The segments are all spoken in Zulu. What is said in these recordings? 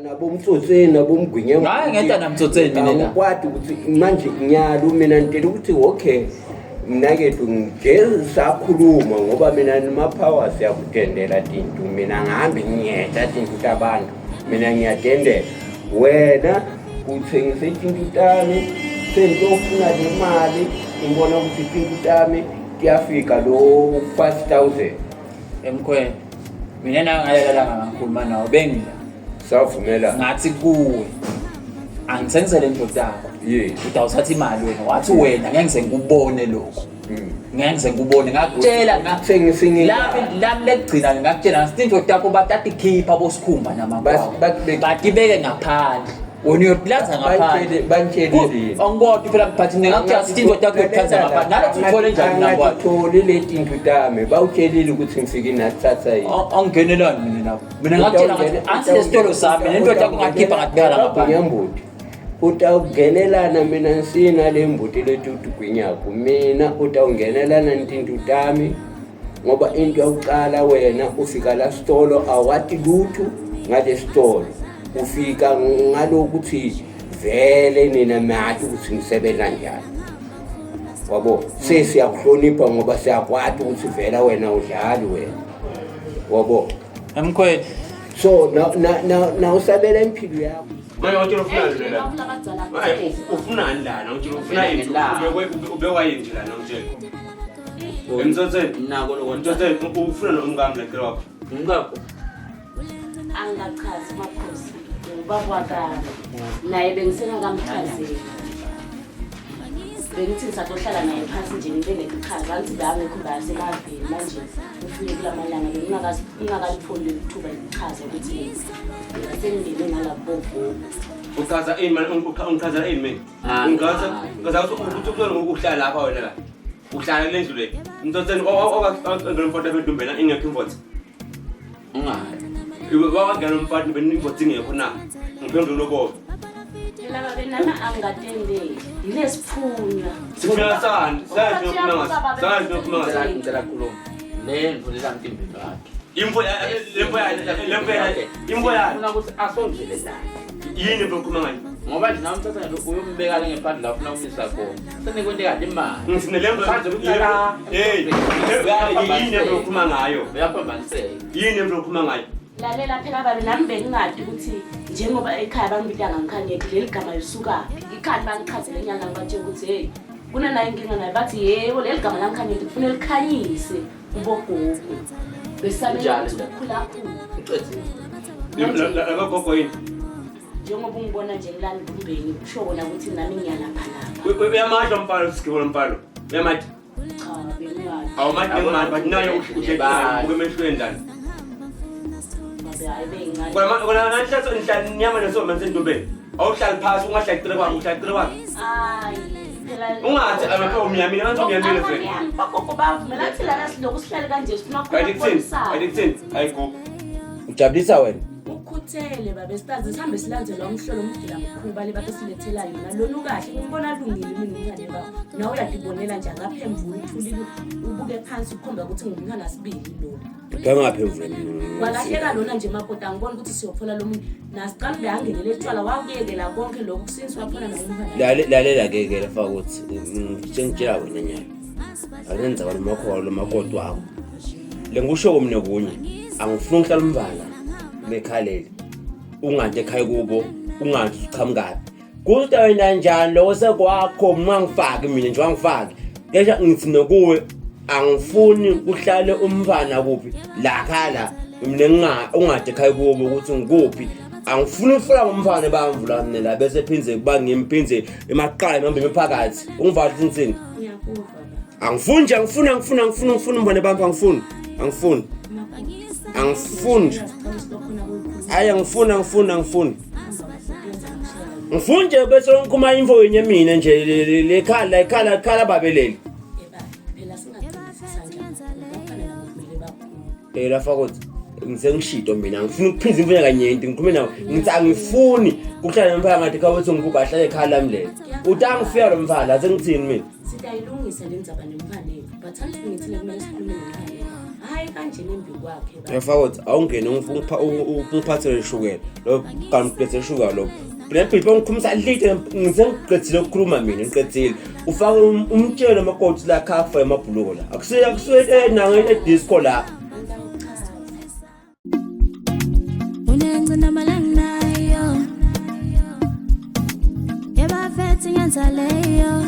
Nabomtsotseni nabomgwinya. Hayi, ngenta namtsotseni mina la. Angikwati ukuthi manje nyalo mina ngitshela ukuthi okay mnakethu nje sakhuluma ngoba mina nima-power siyakudendela tintu mina ngihambi ngiyetha tintu tabantu mina ngiyadendela wena uthengise tintu tami sengiyofuna le mali ngibona ukuthi tintu tami kuyafika lo 5000. Emkhweni mina nangalela langa ngakhuluma nawe bengila Savumela. Ngathi kuwe angithengisele indoda yakho. Uthi awuthatha imali wena, wathi wena ngeke ngize ngikubone lokho. Ngeke ngize ngikubone, ngakutshela Thengisini. Lami lekugcina ngakutshela ngathi indoda yakho batatikhipha bosikhumba namakwakho. Batibeke ngaphandle. Wena uyotilanza ngaphandle. Bantshele. Angikodwa phela but mina ngakutshela ukuthi indoda yakho uyotilanza ngaphandle. Nalothi uthole njani nakwakho? Angatholi le tinto tami bawutshelile ukuthi ngifike nathatha yini. Angingenelani mina lapho. Mina ngakutshela ngathi ansi lesitolo sami nendoda yakho ngakhipha ngatibeka ngaphandle. Nyambuti utawungenelana mina nsina le mbuti letutugwinyako mina utawungenelana ntinto tami ngoba into yokuqala wena ufika la sitolo awati lutho ngale sitolo ufika ngalokuthi vele nina nathi ukuthi ngisebenza njani wabo sesiyakuhlonipha ngoba siyakwati ukuthi vela wena udlali wena wabo. Emkhweni. So na usabela impilo yakho. Manje utshela ufunani lana? Hayi ufunani lana? Utshela ufuna yini? Ubekwa yini lana utshela? Emtsotseni. Nako lokho. Emtsotseni ufuna nomkami la cela wakho. Umkakho. Angachazi makhosi ubaba wakami naye bengisengakamchazeli bengithi ngisatohlala naye phansi nje ngibe nekuchaza angithi bekangekho bayasemaveni manje ufike kula malanga bengingakalitholi leli thuba likuchaza ukuthi sengingene ngalabogogo. Uchaza ini manje? Ungichazela ini mina? Ungichaza ngichaza ukuthi ukuzona ngokuhlala lapha wena la. Uhlala kule ndlu le. Mtsotseni owakangena umfana bedumbela ingekho imvotsi. Ungayi. Wawangena umfana benimvotsi ingekho na? Ngiphendula lobo. Phela babe nami angingatendeli yilesiphunywa. Sifuna sani? Sani nokukhuluma ngaso. Sani nokukhuluma ngaso. Ngicela khuluma. Le ndlu lela mtimbeni wakhe. Imfo lemfo lemfo imfo yakhe. Ufuna ukuthi asondele naye. Yini imfo okhuluma ngayo? Ngoba nje nawumthatha nje uyombeka le ngephandle la ufuna kumisa khona. Senikwente kahle imali. Ngithi lemfo. Manje ukuthi Hey, yini imfo okhuluma ngayo? Uyaphambaniseka. Yini imfo okhuluma ngayo? Lalela phela babe nami bengingadi ukuthi njengoba ekhaya bangibita ngangikhanyephi leli gama lisukaphi. Ikhani bangichazele enyanga ngibatshela ukuthi hey kunanayo inkinga nayo bathi yebo leli gama langikhanyephi kufanele likhanyise kubogogo. Besabela Njalo ukuthi nje. kukhula khulu. Ucedzile. Laba gogo yini? Njengoba ungibona nje ngilanda umbeni kusho kona ukuthi nami ngiyalapha lapha. Uyamadla umfana usigibo lomfana. Uyamadla. Cha bengingadi. Awumadla ngimali but nayo uhlezi ubuke emehlweni lana. Babe hayi bengincane. Kona kona nanhlatso nhlala nyama neso manje endumbeni. Awuhlali phasi ungahlali cele kwakho uhlali cele kwakho. Hayi phela Ungathi amapha umyamile ngathi umyamile vele. Bagogo bavumela athi lana silokhu sihlale kanje sifuna Kanti kuthini? ukubonisana. Kanti kuthini? Hayi go. Ujabulisa wena. Ukhuthele babe sitazi sihambe silandela umhlolo umgila mkhuba le babe silethela yona lona ukahle ngimbona alungile mina umngane bakho nawe uyatibonela nje akaphendvula uthulile ubuke phansi ukhomba ukuthi ngumntwana sibili lona. Bangaphendvula. Walahleka lona nje makoti angiboni ukuthi siyophola lo munye nasiqala ube angenele etshwala wakuyekela konke lokhu since waphona naye umntwana. Lalela ke ke lafa ukuthi sengitshela wena nyalo. Akenza kwalo makho lo makoti wakho. Lengisho mina kunye angifuni ukuhlala umntwana lekhalele. Unganti ekhaya kubo, unganti uqhamukaphi. Kuthi wena njani lokho sekwakho mangifaki mina nje wangifaki. Kesha ngithi nokuwe angifuni kuhlale umfana kuphi la khala mina nginga ungade ekhaya kubo ukuthi ngikuphi angifuni ukufuna ngomfana bamvula mina la bese phindze kuba ngimphindze emaqala noma imiphakathi ungivala ukuthi ngithini. Ngiyakuva baba. Angifuni nje angifuni angifuni angifuni angifuni umfana bamvu angifuni angifuni angifuni hayi angifuni angifuni angifuni ngifuni nje bese ngikhuluma info yinye mina nje lekhala ikhala khala babeleli. Phela singagcinisi isandla bafana nabo kumele bakhule. Phela fakuthi ngisengishito mina ngifuna ukuphinza imfuyo kanyenti ngikhulume nawe ngithi angifuni kuhlala nomfana ngathi khawuthi ngikuphi ahlale ekhaya lami lelo uthi angifika lo mfana sengithini mina. Sitayilungisa le ndzaba nemfanelo but angithi ngithile kumele sikhulume nemfanelo. Hayi kanje nembi kwakhe baba. Mfawethu awungene ungiphathele ishukela lo kangilethe ishukela lo Blephi ngikhulumisa lite ngize ngiqedile ukukhuluma mina ngiqedile ufake umtshele amakoti la khafa emabhuluko la akusiye akusiye nange edisco la. Unengcina malanginayo Ebafethi ngenza leyo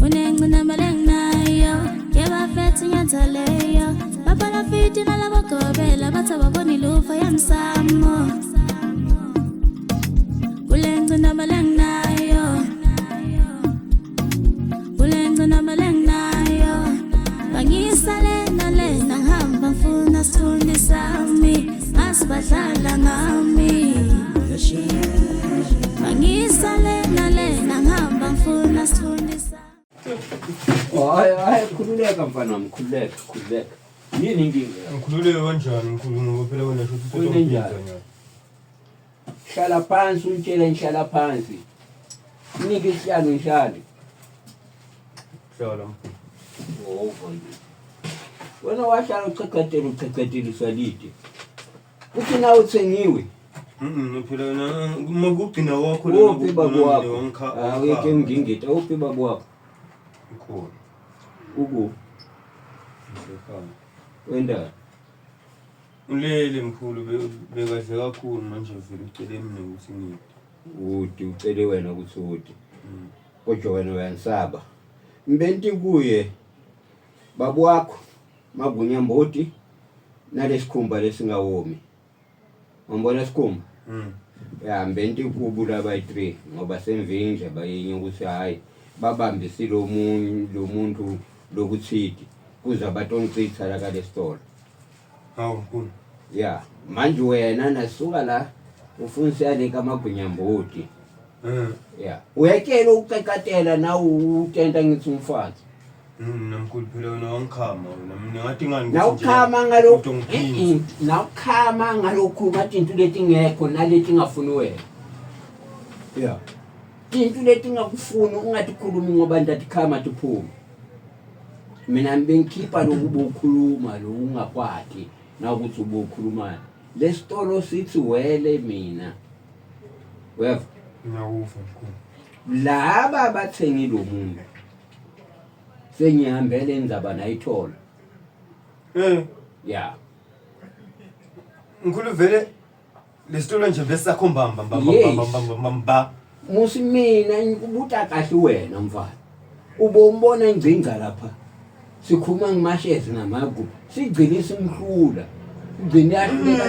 Unengcina malanginayo Ebafethi ngenza leyo Babalafiti nalabagobela bathi ababoni lufa yemsamo Kulengcina malanginayo Kulengcina malanginayo Bangisale nalena ngihamba ngifuna sithunzi sami Asibadlala ngami Bangisale nalena ngihamba ngifuna sithunzi sami. Hayi hayi khululeka mfana wami khululeka khululeka. Yini inkinga? Ngikhululeke kanjani mkhulu ngoba phela wena shuthi Kwenenjani? Hlala phansi umtshele ngihlala phansi. Nike isihlalo ngihlale. Hlala mkhulu. Over. Wena wahlala uchechetela uchecheteliswa lide. Uthi nawe uthengiwe. Phela wena uma kugcina kwakho Uphi babu wakho? Awuyeke ngingita uphi babu wakho? Ukhona. Uku Ngisekhaya. wenda. Ulele mkhulu bekadle kakhulu manje vele ucele mina ukuthi ngidle. Uthi ucele wena ukuthi uthi. Kodwa wena uyanisaba. Mbenti kuye babu wakho magunya mboti nalesikhumba lesingawomi. Umbona sikhumba? Ya mbenti kubu laba yi-3 ngoba semvinje bayinye ukuthi hayi babambise lo muntu lokuthidi kuze abatoncitha la kalesitolo. Hawu mkhulu. Ya manje wena nasuka la ufuna siyaleka amagwinyamboti. Ya uyekela ukucekatela nawe utenta ngithi umfazi. Mina mkhulu phela wena wangikhama wena mina ngathi ngani Nawukhama ngalokhu nawukhama ngalokhu ngathi into letingekho naleti ngafuni wena. Ya. Into letingakufuni ungatikhulumi ngoba ndatikhama tiphuma. Mina bengikhipha lokubukhuluma lokungakwati nawukuthi ubukhulumani. Lesitolo sithi wele mina. Uyeva? Ngiyakuva mkhulu. Laba abathengi lo muntu sengihambele indzaba nayithola. Ya. Mkhulu vele lesitolo nje besakho mbamba mbamba Yes. mbamba mbamba mbamba. Musi mina ngikubuta kahle wena mfana. Ubombona ingcingca lapha. Sikhuluma ngimashezi namagu. Sigcine simhlula. Ugcine yahluleka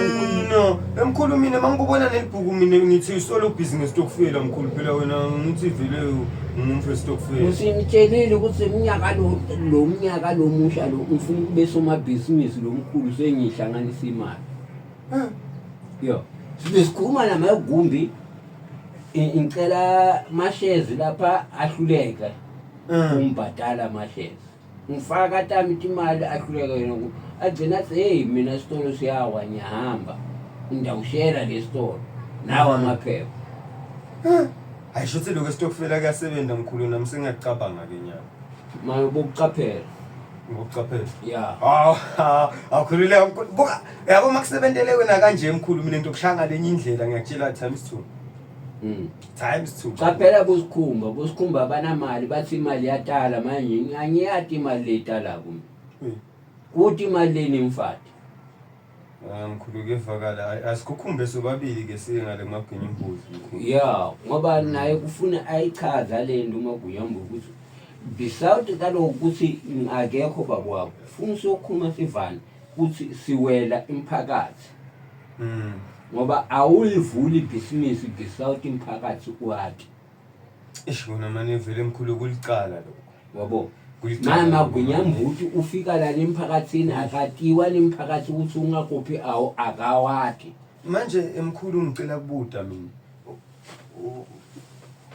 No, emkhulu mina mangikubona nelibhuku mina ngithi solo business stokfela mkhulu phela wena ngithi vele ngumfe stokfela. Usimtshelile ukuthi iminyaka lo lo mnyaka lo musha lo ufuna ukube somabhizinisi lomkhulu sengihlanganisa imali. Yo. Sibe sikhuluma namagumbi ngicela mashezi lapha ahluleka umbhadala mashezi. Ngifaka tami imali ahluleka yena ku agcina athi hey mina isitolo siyawa ngiyahamba. Ngiyawushela lesitolo. Nawa amaphepha. Hayi shuthi lokho stokfela kuyasebenza mkhulu nami sengiyacabanga ke nyana. Mayokuqaphela. Ngokucaphela. Ya. Hawu, awukhululeka mkhulu. Buka, yabo makusebentele wena kanje mkhulu mina ngitokushaya ngalenye indlela ngiyakutshela times 2. Times 2. Qaphela kusikhumba, kusikhumba abanamali bathi imali yatala manje angiyati imali letalako. Kuthi imali leni mfati. Ah mkhulu kuyevakala asikukhumbe sobabili ke siye ngale kumagwinya imbuzi mkhulu. Ya, ngoba naye kufuna ayichaza le nto uMagwinyambu ukuthi beside kalokhu ukuthi akekho baba wakho funa siyokhuluma sivane ukuthi siwela imphakathi. Ngoba awuyivuli ibhizinisi beside imphakathi wathi. Eish kona manje vele mkhulu kulicala lokho. Yabo. Kulicala. Magwinyambuti ufika la emphakathini akatiwa nemphakathi ukuthi ungakuphi awu akawati. Manje emkhulu ngicela kubuda mina.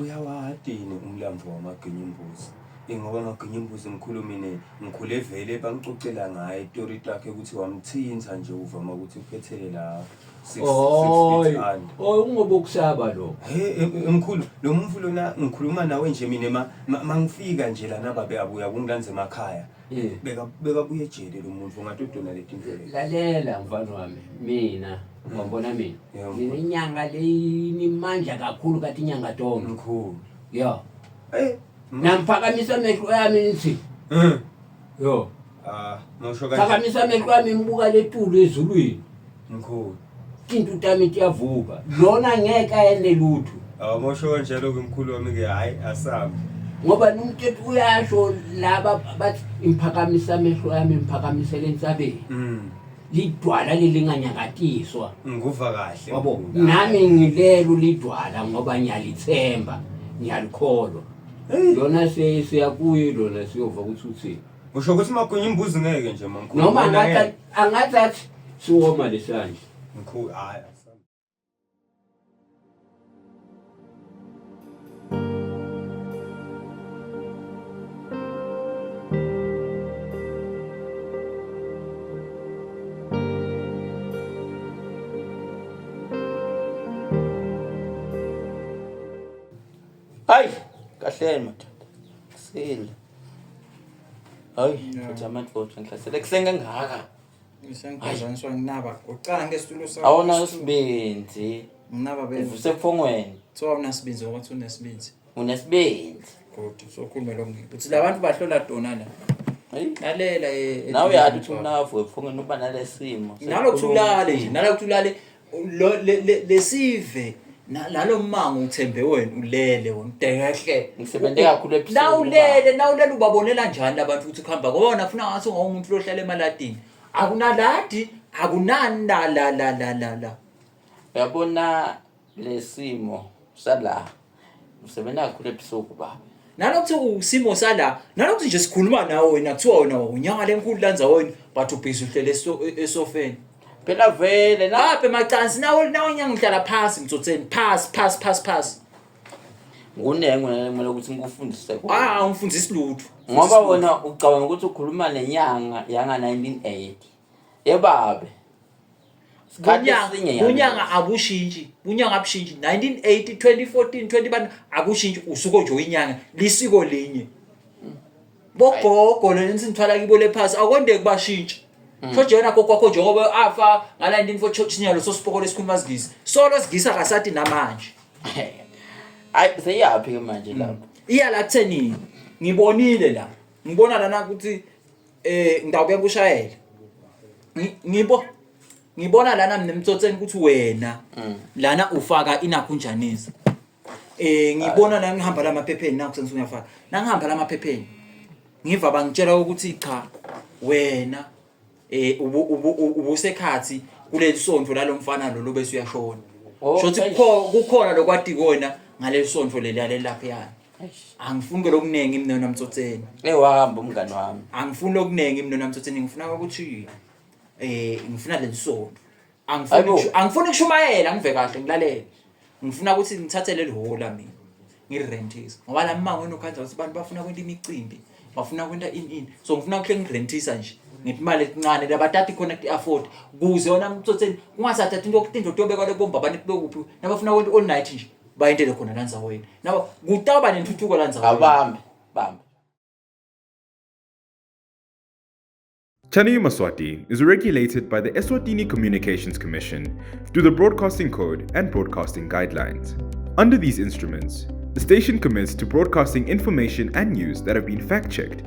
Uyawati yini umlambo wamagwinya imbuzi? Ngoba amagwinya imbuzi mkhulu mina ngikhule vele bangicocela ngaye itori takhe ukuthi wamthinta nje uvama ukuthi uphethele la Six Oy, feet under. oy ungoba ukusaba lo. He mkhulu, lo muntu lona ngikhuluma nawe nje mina mangifika nje lana babe abuya kungilanze emakhaya. Yeah. Beka buye ejele lo muntu ngatodona letinto lezi. Lalela mfana wami, mina wambona mina. Yebo. Mina inyanga leyinimandla kakhulu kathi inyanga tonke. Mkhulu. Yo. Eh. Namphakamisa amehlo yami nithi. Yo. Ah, mawusho kanje. Phakamisa amehlo yami ngibuka letulu ezulwini. Mkhulu. Tinto tami tiyavuka. Lona ngeke ayende lutho. Awu mawusho kanjalo ke mkhulu wami ke hayi asabi. Ngoba nomthetho uyasho laba bathi imphakamisa amehlo yami imphakamisele entsabeni. Lidwala lelinganyakatiswa. Ngikuva kahle. Wabo mkhulu. nami ngilelo lidwala ngoba ngiyalithemba, ngiyalikholwa. Lona siyakuye lona siyova ukuthi uthini. Usho ukuthi magunya imbuzi ngeke nje mamkhulu. Noma Wena angathi ngeke. angathi athi siwoma lesandla. Mkhulu hayi asabi. Hayi, kahleni madoda. Kusile. Hayi, futhi amadoda ngihlasele ekuseni kangaka. Ngisengiphazanyiswa nginaba. Uqala ngesitulo sakho. Awuna sibindi. Nginaba bese. Uvuse ebuthongweni. Kuthiwa unasibindi ngoba kuthiwa unesibindi. Unesibindi. Good, sokhuluma lo ngibo. Uthi labantu bahlola dona la. Lalela Nawe uyazi ukuthi unavu ebuthongweni uba nalesimo. Nalokuthi ulale nje, nalokuthi ulale lesive nalo mmango uthembe wena ulele wena udekehle. Ngisebenze kakhulu ebusuku. Nawulele, nawulele ubabonela njani labantu ukuthi kuhamba ngoba wena ufuna ngathi ungumuntu lohlala emaladini. Akunaladi, akunani la la la la la la. Uyabona lesimo sala. Usebenza kakhulu ebusuku baba. Nalokuthi usimo sala, nalokuthi nje sikhuluma nawe wena kuthiwa wena unyanga lenkulu lanza wena but ubhizi uhlele esofeni. Phela vele na apha emacansi nawe nawe nyanga ngihlala phasi mtsotseni phasi phasi phasi phasi. Kunengi kumele ukuthi ngikufundise kona. Ah, ungifundisi lutho. Ngoba wena ucabanga ukuthi ukhuluma nenyanga yanga 1980. Yebabe. Isikhathi esinye Bunyanga abushintshi, bunyanga abushintshi 1980 2014 20 bani akushintshi usuko nje uyinyanga lisiko linye. Bogogo lena nisithwala kibo lephasi akwendeki bashintshe. Sho nje wena gogo wakho njengoba afa nga 1940 sinyalo sosipoko lesikhuluma sigisi. Solo sigisi akasati namanje. Hayi seyaphi ke manje lapho? Iya la kutheni ngibonile la. Ngibona lana ukuthi ngidawubuya kushayela. Ngibo ngibona lana mina emtsotseni ukuthi wena lana ufaka inakhunjanisa. Ngibona la ngihamba lamaphepheni nakho sengiyafaka. Nangihamba lamaphepheni ngiva bangitshela ukuthi cha wena ubusekhathi kuleli sonto lalomfana lo bese uyashona. Shothi kukhona lokwati kona ngaleli sonto leli yalelaphiyana. Angifuni ke lokuningi mina namtsotseni. Wahamba umngani wami. Angifuni lokuningi mina namtsotseni ngifuna ukuthi ngifuna leli sonto. Angifuni ukushumayela ngive kahle ngilalele. Ngifuna ukuthi ngithathe leli hola mina. Ngirentise. Ngoba la mmango enokhanza ukuthi abantu bafuna kwenta imicimbi, bafuna kwenta ini. So ngifuna ukuhle ngirentisa nje. Ngithi imali encane labatati khona ku afford kuze wona mtsotseni kungasathathi into okutinto tobekwa lebomba abantu bekuphi nabafuna kwenta all night nje bayentele khona la ndzaweni. Nabo kutawuba nentuthuko la ndzaweni. Abambe, bambe. Channel Maswati is regulated by the Eswatini Communications Commission through the Broadcasting Code and Broadcasting Guidelines. Under these instruments, the station commits to broadcasting information and news that have been fact-checked,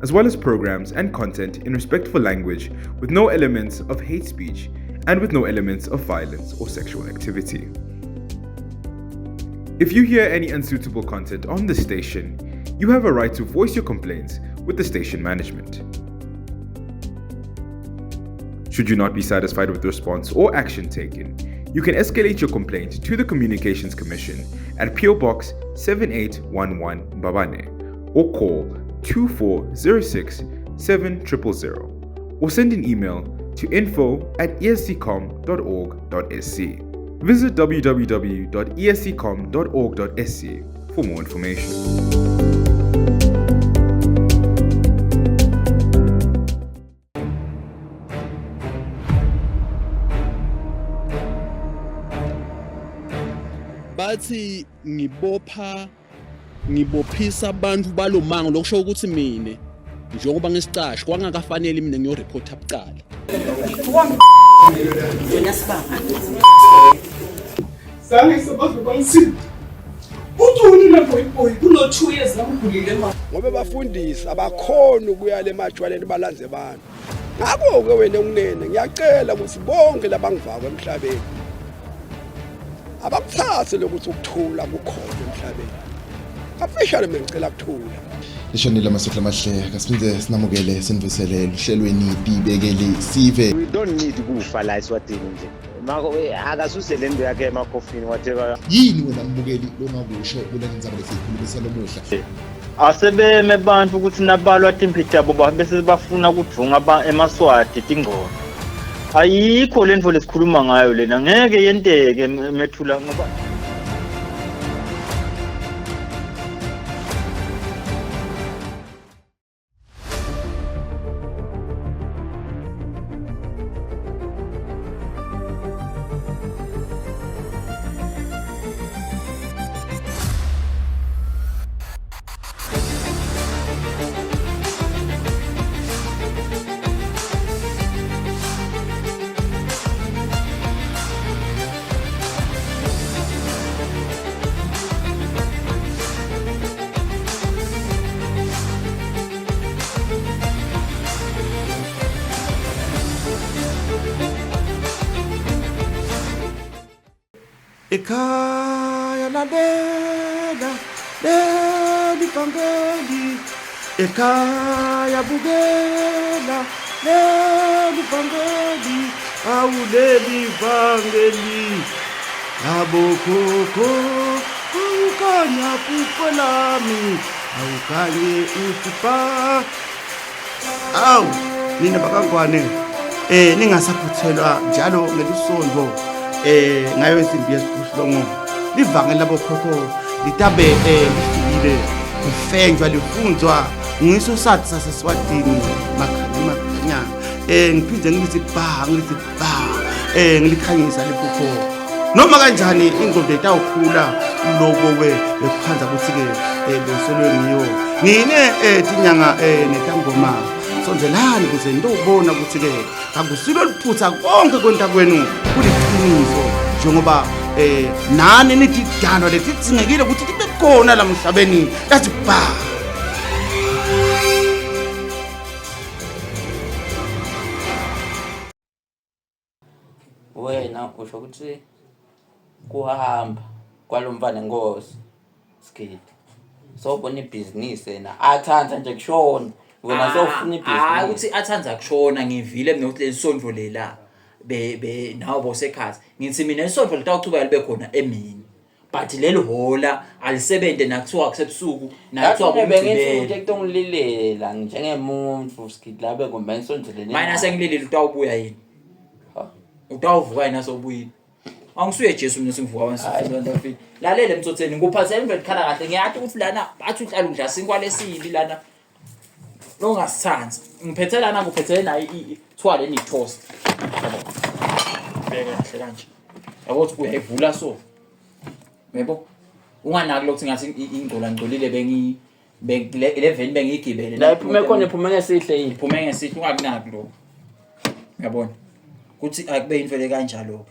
as well as programs and content in respectful language with no elements of hate speech and with no elements of violence or sexual activity. If you hear any unsuitable content on the station, you have a right to voice your complaints with the station management. Should you not be satisfied with the response or action taken, you can escalate your complaint to the Communications Commission at PO Box 7811 Mbabane or call 2406 7000 or send an email to info@esccom.org.sc. Visit www.esccom.org.sc for more information. Bathi ngibopha ngibophisa abantu balomango, lokusho ukuthi mina njengoba ngisicashi kwangakafanele mina ngiyoripotha bucala. Wena sibaba. Zange sebaze bangisiza. Uthuni na boy boy kulo 2 years ngigulile ma. Ngoba bafundisi abakhona ukuya lemajwaleni balanze abantu. Ngakho-ke wena unene ngiyacela ukuthi bonke labangivako emhlabeni abakuthathe lokuthi ukuthula kukhona emhlabeni. Kafishane mina ngicela kuthula. Lishonile amasotla amahle, kasiphinde sinamukele sinivusele luhlelweni Tibekele Sive. We don't need kufa la eSwatini nje. Mako akasuse le nto yakhe emakhofini whatever. Yini wena mbukeli longakusho kule ndzaba lesiyikhulumisa lomuhla? Asebeme bantu ukuthi nabalwa timphi tabo bese bafuna kudvunga emaSwati tingcono. Ayikho le nto lesikhuluma ngayo lena, ngeke yenteke methula ngoba Ekhaya lalela leli vangeli, ekhaya bukela leli vangeli, awu leli vangeli labokhokho, awukanya phupho lami, awukanye uthi ba. Awu nina bakangwane, ningasaphuthelwa njalo ngelisonto ngayo insimbi yesiphohlongo livangeli labokhokho litabe lifikile, lifenjwa lifunzwa ngiso sathi saseSwatini makhanya makhanya. Ngiphinde ngithi ba, ngithi ba, ngilikhanyisa liphupho noma kanjani ingqondo itawukhula lokho we bekuphanza ukuthi ke besolwe ngiyo nine tinyanga netangoma sondelani ukuze nitobona ukuthi ke akusilo liphutha konke kwenta kwenu kuliqiniso, njengoba nani nididalwa letidzingekile ukuthi tibe khona la emhlabeni lathi ba. Wena usho ukuthi kuhamba kwalomfana Nkosi Sigidi sowubona ibhizinisi yena athanda nje kushona, wena sowufuna ibhizinisi. Hayi ukuthi athanda kushona, ngivile mina ukuthi leli sonto lela be nawo bosekhathi ngithi mina isonto litawuchubeka libe khona emini, but leli hola alisebente nakuthiwa kusebusuku nakuthiwa bengithi ukuthi kutongililela njengemuntu Sigidi labe kumbe ngisondelene. Mina sengililile, utawubuya yini? Utawuvuka yini asobuyile? Angisuye Jesu mina sengivuka wansi. Lalele mtsotseni, ngikuphathele imvelo khala kahle. Ngiyathi ukuthi lana bathi uhlala udla sinkwa lesibi lana longasithanzi. Ngiphethe lana, ngiphethe nayo ithiwa leni toast. Yabo. Beka kahle kanje. Yabo ukuthi uyayivula so. Yebo. Unganaki lokuthi ngathi ingcola ngcolile bengi le veni bengiyigibele. La iphume khona, iphume ngesihle yini? Iphume ngesihle, ungakunaki lokho. Uyabona? Kuthi akube into le kanjalo.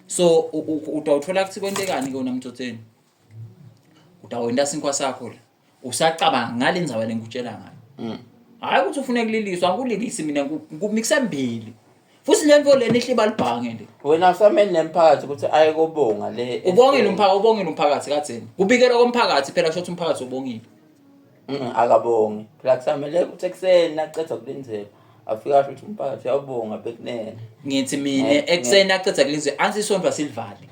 So utawuthola ukuthi kwentekani ke wena mtsotseni. Utawenta sinkwa sakho la. Usacabanga ngale ndzaba lengikutshela ngayo. Hayi ukuthi ufune kuliliswa, angikulilisi mina, ngikumixa mbili. Futhi le nto lena ihliba libhange le. Wena usamele nemphakathi ukuthi aye kobonga le. Ubongile umphakathi, ubongile umphakathi kadzeni. Kubikelwa komphakathi phela kusho ukuthi umphakathi ubongile. Akabongi. Phela kusamele ukuthi ekuseni naceda kulindzela afika asho ukuthi umphakathi uyabonga bekunene. Ngithi mina ekuseni naceda kulindzela ansi isonto asilivale.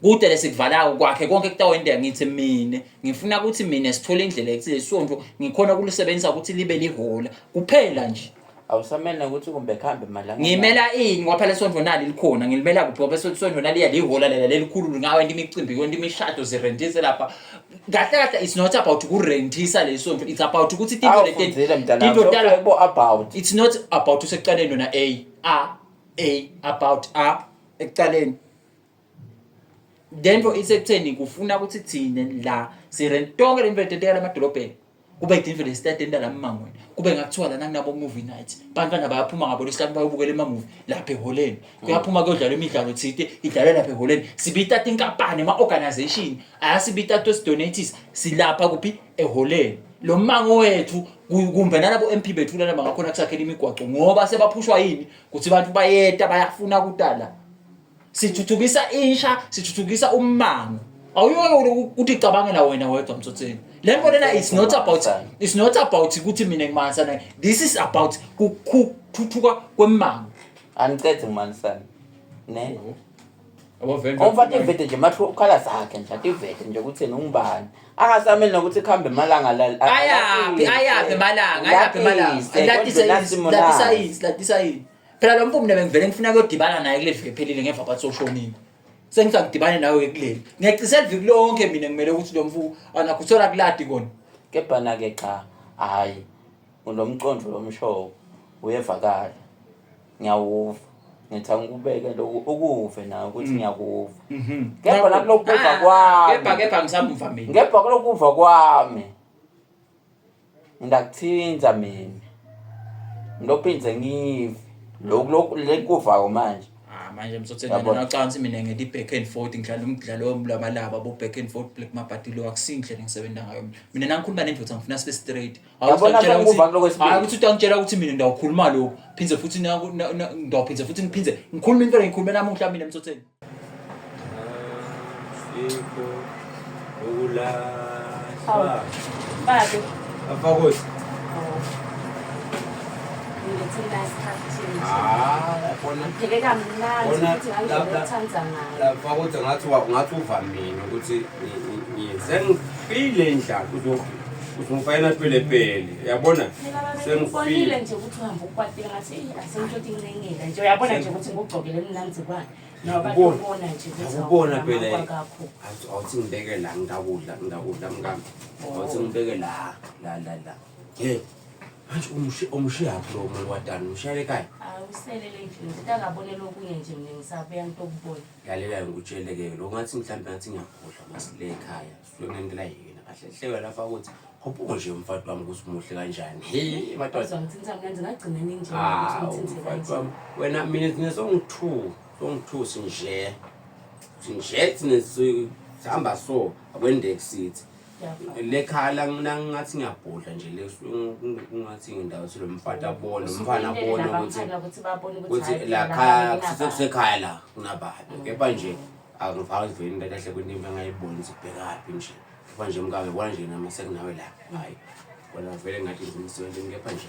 Kude lesikuvalayo kwakhe konke kutawenteka. Ngithi mina ngifuna ukuthi mina sithole indlela ekuthi lesonto ngikhona ukulisebenzisa ukuthi libe lihola kuphela nje. Awusamele ukuthi kumbe kuhambe malanga. Ngimela ini ngoba phela isonto nali likhona, ngilimela kuphi ngoba isonto nali lihola lela lelikhulu lingawa into imicimbi kwento imishado zirentise lapha. Kahle kahle it's not about ukurentisa lesonto, it's about ukuthi tinto Awufundzile mntanami, tinto tala bo about. It's not about usekuqaleni wena A A A about A ekuqaleni. Lento isekutheni kufuna ukuthi thine la sirent tonke le mfethu enteka lamadolobheni kube yinto lesitadeni la mmangweni, kube ngakuthiwa lana kunabo movie night, bantwana bayaphuma ngabo lesihlanu bayobukela ema-movie lapha eholeni, kuyaphuma kuyodlalwa imidlalo thite idlalwe lapha eholeni. Sibita tinkampani ama-organization ayasibita tosidonatis silapha kuphi eholeni lo mmango wethu, kumbe nalabo MP bethu lana bangakhona kusakhela imigwaco ngoba sebaphushwa yini kuthi abantu bayeta bayafuna kutala. Sithuthukisa insha, sithuthukisa ummango. Awuyoke ukuthi cabangela wena wedwa Mtsotseni. Le nto lena it's not about, it's not about ukuthi mina ngimanisana. This is about kuthuthuka kwemmango. Angicede ngimanisana ne umfana ivete nje mathi ukhala zakhe nje ativete nje ukuthi yena ungubani, angasameli nokuthi kuhambe emalanga la. Ayaphi, ayaphi emalanga, ayaphi emalanga? Latisa, latisa yini, latisa yini phela lo mfo? Mina bengivele ngifuna kuyodibana naye kuleli viki ephelile ngemva kwathi soshonile, sengithi angidibane nawe-ke kuleli, ngiyacisela iviki lonke mina ngimele ukuthi lo mfo anakuthola kuladi kona. Kepha-na-ke cha, hhayi, lo mcondo lomshowo uyevakala, ngiyawuva, ngithi angikubeke lokhu ukuve nawe ukuthi ngiyakuva. Kepha nakulokuva kwami, Kepha ngisamva mina. Kepha kulokuva kwami ngidakuthinta mina, ngilophindze ngive lokhu lokhu lekuvako manje. Ah, manje Mtsotseni, Yabona. mina nacansi mina ngedi back and forth, ngidlala umdlalo womlabalaba bo back and forth black mabhadilo, akusindlela engisebenza ngayo mina. Mina nangikhuluma nendoda ngifuna sibe straight. Yabona, sengikuva kuloko kwesibili. Hayi ukuthi utangitshela ukuthi mina ndawukhuluma lokhu phindze futhi ndawuphindze futhi ngiphindze ngikhulume into engikhulume namuhla mina Mtsotseni. Sikho ukulahlwa. Babe. Afakosi. Ngilethela isikhathi. Ah, yabona. Ngipheke kamnandi Bona, futhi ngandlela othanda ngayo. Lapha kuthi ngathi uvamile ukuthi sengifile indlala uzongifakela pelepele, yabona. Mina babe Sengifile. ngikubonile nje ukuthi uhamba ukwatile, ngathi "Eyi, asengitoti nginengela nje." Uyabona nje ukuthi ngikugcokele mnanzi kwani. Noba Ngiyakubona. ubona nje ukuthi Ngiyakubona awukhuluma phela. kwakho. Awuthi ngibeke la, ngidakudla, ngidakudla mkami. Awuthi ngibeke la, la la la. He. Manje umshiyaphi lo muntu wadani? Umshiyele ekhaya? Awuselele endlini ukuthi angabone lokunye nje, mina ngisabuya ngitokubona. Lalela ngikutshele-ke lo, ngathi mhlawumbe ngathi ngiyakhohlwa masile ekhaya. Suke kunentela yena kahle hleke lapha ukuthi khuphuka nje umfati wami ukuthi muhle kanjani. He madoda. Uzongithinta mnanzi ngagcina ninje Ah, ukuthi ngithinte umfati kanje. wami. Wena mina thina songu-two, songu-two sinje. Sinje thina sihamba so akwendeki sithi. Lekhala nangathi ngiyabhodla nje le kungathi ngindawo lo mfati abone, umfana abone ukuthi Nabafana ukuthi babone ukuthi ukuthi hhayi, la phela khaya lapha kunababa. kusekhaya la kunababe, kepha nje angifaki vele into kahle kwinto engayiboni ukuthi bhekaphi nje, kepha nje mkabe bona nje nama sekunawe la, hayi wena vele ngathi nje umsebenzini, kepha nje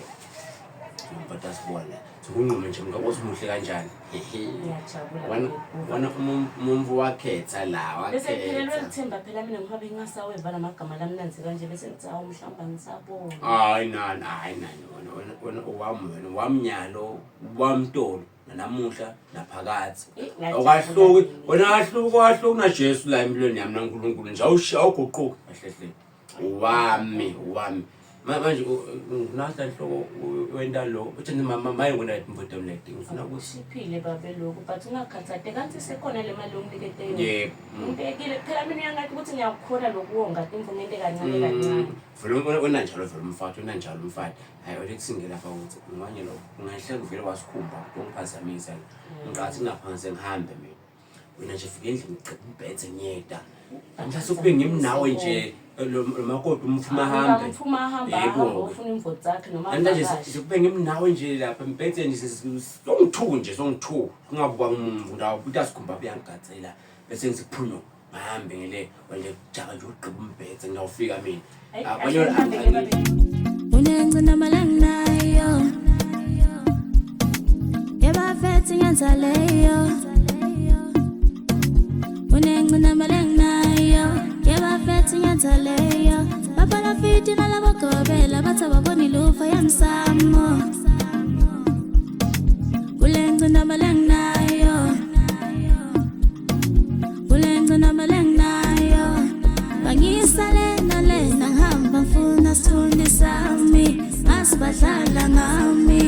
nomfati asibona sokunqume nje mkabe uthi muhle kanjani. Ngiyajabula Wena ukukuva. wena umumvu wakhetha la Bese ngiphelelwe wakhetha. lithemba phela mina ngoba bengingasaweva lamagama lamnanzi kanje, bese ngithi awu mhlawumbe angisabona. Hayi nani, hayi nani, wena wena wena owami, wena wamnyalo wamtolo nanamuhla naphakathi. Eh, ngiyajabula Awukahluki mina. wena, akahluki, awahluki naJesu la empilweni yami naNkulunkulu nje, awushiya awuguquki kahle hle, wami wami. Manje nginahla inhloko wenta lo uthi mama maye ngona mvoto leti ngifuna ukuthi Ushiphile babe lokhu, but ungakhathate kanti sekhona le mali onginikete yona. Yebo. Ngibekile phela mina, uyangathi ukuthi ngiyakukhona lokuwonga timvu ngente kancane kancane. Vele wena njalo vele umfati wena njalo umfati, hayi wena kusingela lapha ukuthi ngimanye lo ungahle kuvele wasikhumba ungiphazamisa, ngiqathi ngingaphansi ngihambe mina, wena nje fika endlini ucebe umbhethe ngiyeda mhlase kube ngimnawe nje lo makoti umfuma ahambe. Mfuma ahamba. Yebo. Ahamba ufuna imvoti zakhe noma Namhlanje avakashe. sekube ngimnawe nje lapha embhedeni songu-two nje songu-two kungabukwa ngumuntu ndawo ukuthi asikhumba buyangigatsela bese ngisiphunyuka ngihambe ngile wena jaka nje ugqiba umbhede ngiyawufika mina. Ayi, Abanye asambe ke babe. Unengcinamba langinayo Yebafethi ngenza leyo Unengcinamba langinayo Yebafethi ngenza leyo Bapalafiti nalabagobela bathi ababoni lufa yemsamo Kulengcinamba langinayo Kulengcinamba langinayo Bangisale nalena ngihamba ngifuna sithunzi sami. Ngasibadlala ngami.